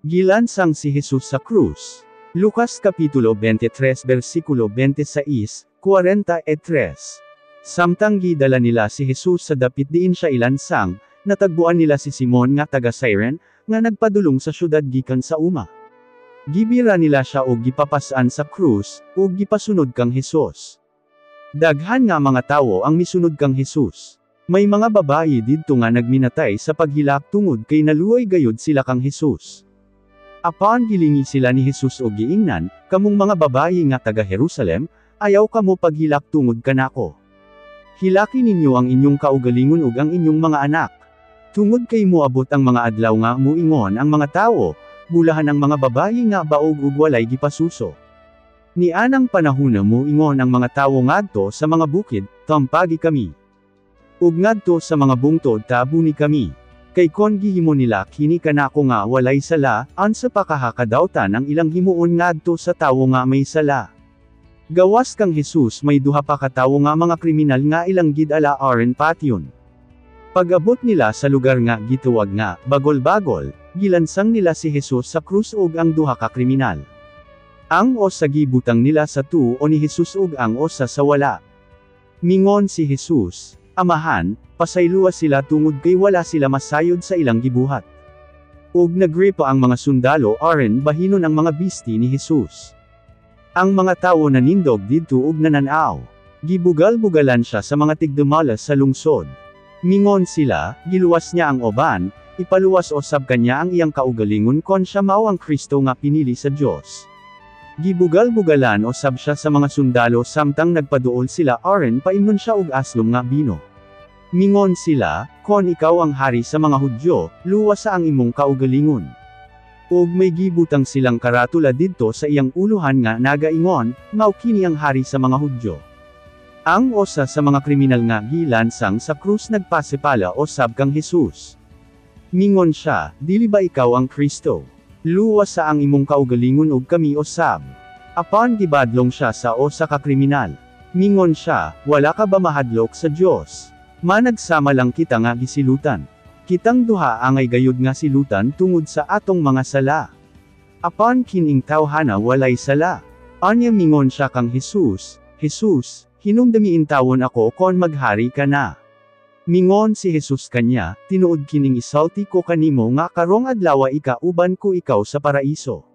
Gilansang si Jesus sa krus. Lucas Kapitulo 23 versikulo 26, 43. Samtang gidala nila si Jesus sa dapit diin siya ilansang, natagbuan nila si Simon nga taga Cyrene, nga nagpadulong sa syudad gikan sa uma. Gibira nila siya og gipapas-an sa krus, ug gipasunod kang Jesus. Daghan nga mga tawo ang misunod kang Jesus. May mga babayi didto nga nagminatay sa paghilak tungod kay naluoy gayud sila kang Jesus. Apan gilingi sila ni Jesus og giingnan, "Kamong mga babayi nga taga Jerusalem, ayaw kamo paghilak tungod kanako. Hilaki ninyo ang inyong kaugalingon ug ang inyong mga anak. Tungod kay moabot ang mga adlaw nga muingon ang mga tawo, 'Bulahan ang mga babayi nga baog ug walay gipasuso.' Nianang panahuna muingon ang mga tawo ngadto sa mga bukid, 'Tampagi kami.' Ug ngadto sa mga bungtod, 'Tabuni kami.' Kay kon gihimo nila kini kanako nga walay sala, unsa pa kaha kadawtan ang ilang himuon ngadto sa tawo nga may sala." Gawas kang Jesus may duha pa ka tawo nga mga kriminal nga ilang gidala aron patyon. Pag-abot nila sa lugar nga gitawag nga Bagol-bagol, gilansang nila si Jesus sa krus ug ang duha ka kriminal. Ang usa gibutang nila sa tuo ni Jesus ug ang usa sa wala. Mingon si Jesus, "Amahan, pasayloa sila tungod kay wala sila masayod sa ilang gibuhat." Ug nagripa ang mga sundalo aron bahinon ang mga bisti ni Jesus. Ang mga tawo nanindog didto ug nanan-aw. Gibugal-bugalan siya sa mga tigdumala sa lungsod. Mingon sila, "Giluwas niya ang uban, ipaluwas usab kanya ang iyang kaugalingon kon siya mao ang Kristo nga pinili sa Dios." Gibugal-bugalan usab siya sa mga sundalo samtang nagpaduol sila aron paimnon siya og aslom nga bino. Mingon sila, "Kon ikaw ang hari sa mga Hudyo, luwasa ang imong kaugalingon." Ug may gibutang silang karatula didto sa iyang uluhan nga nagaingon, "Mao kini ang hari sa mga Hudyo." Ang usa sa mga kriminal nga gilansang sa krus nagpasipala osab kang Jesus. Mingon siya, "Dili ba ikaw ang Kristo? Luwasa ang imong kaugalingon ug kami osab." Apan gibadlong siya sa usa ka kriminal. Mingon siya, "Wala ka ba mahadlok sa Dios? Managsama lang kita nga gisilutan. Kitang duha angay gayud nga silutan tungod sa atong mga sala. Apan kining tawhana walay sala." Anya mingon siya kang Jesus, "Jesus, hinumdumi intawon ako kon maghari ka na." Mingon si Jesus kanya, "Tinuod kining isulti ko kanimo nga karong adlawa ika uban ko ikaw sa paraiso."